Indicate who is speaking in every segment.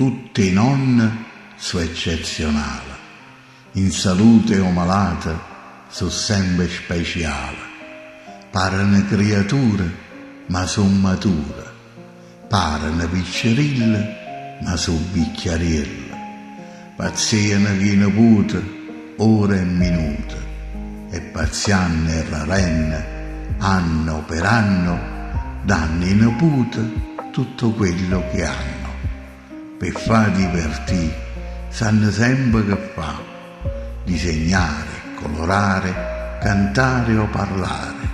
Speaker 1: Tutt' 'e nonne so' eccezionale, in salute o malate so' sempe speciale. Pareno criature ma so' mature, pareno piccerille ma so' vicchiarielle. Pazzeano cu 'e nepute ore e minute e pazzianno e rarenno anno per anno danno 'e nepute tutto quello che hanno. Pe fa divertì sanno sempe che fa, disegnare, colorare, cantare o parlare.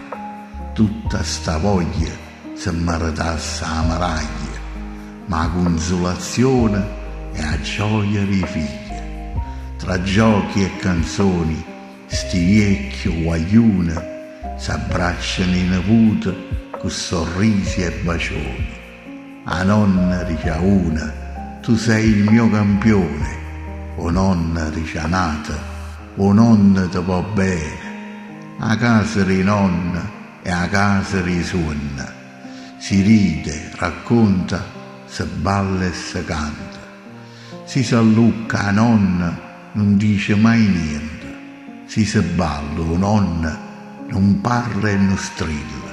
Speaker 1: Tutta sta voglia se mmeretasse 'a meraglia, ma 'a cunsulazione è 'a gioia d' 'e figlie. Tra giochi e canzoni sti viecchie guagliune s'abbracciano 'e nepute cu sorrisi e bacioni. 'A nonna dice a una, Tu sei il mio campione, 'o nonno dice a n'ata, 'O nonno te vò bene. 'A casa d' 'e nonne è 'a casa d' 'e suonne. Si ride, racconta, se balla e se canta. Si s'allucca 'a nonna nun dice mai niente, si se balla 'o nonno nun parla e nun strilla.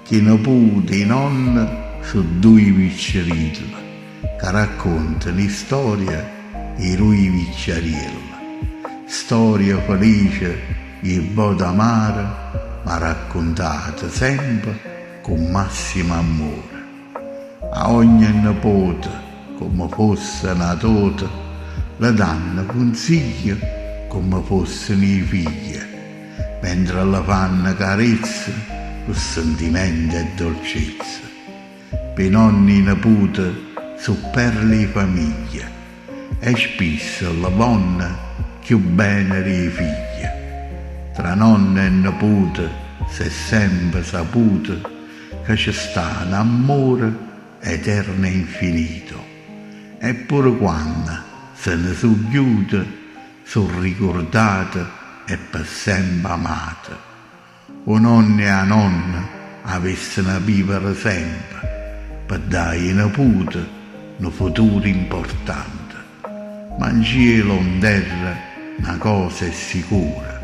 Speaker 1: Ch'e nepute 'e nonne so' duje piccerille ca raccontano 'e storie 'e duje vicchiarielle. Storie felice e 'e vvote amare ma raccuntate sempe cu massimo ammore. A ogne nepote, comme fosse na dote, le danno cunsiglie comme fosseno 'e figlie, mentre le fanno carezze cu sentimento e dolcezza. P' 'e nonne 'e nepute so' perle 'e famiglia e spisso le vonno cchiù bene d' 'e figlie. Tra nonne e nepute s'è sempe saputo ca ce sta n'ammore eterno e infinito e pure quanno se ne so' ghiute so' ricurdate e pe sempe amate. 'O nonno e 'a nonna avesseno vivere sempe pe dà 'e nepute nu futuro importante. Ma 'ncielo o 'nterra na cosa è sicura,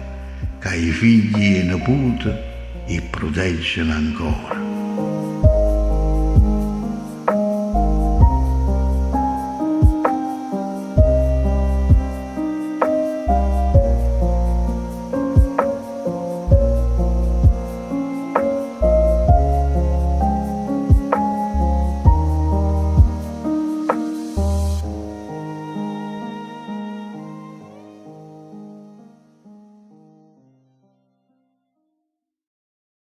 Speaker 1: ca 'e figli e 'e nepute 'e pruteggeno ancora.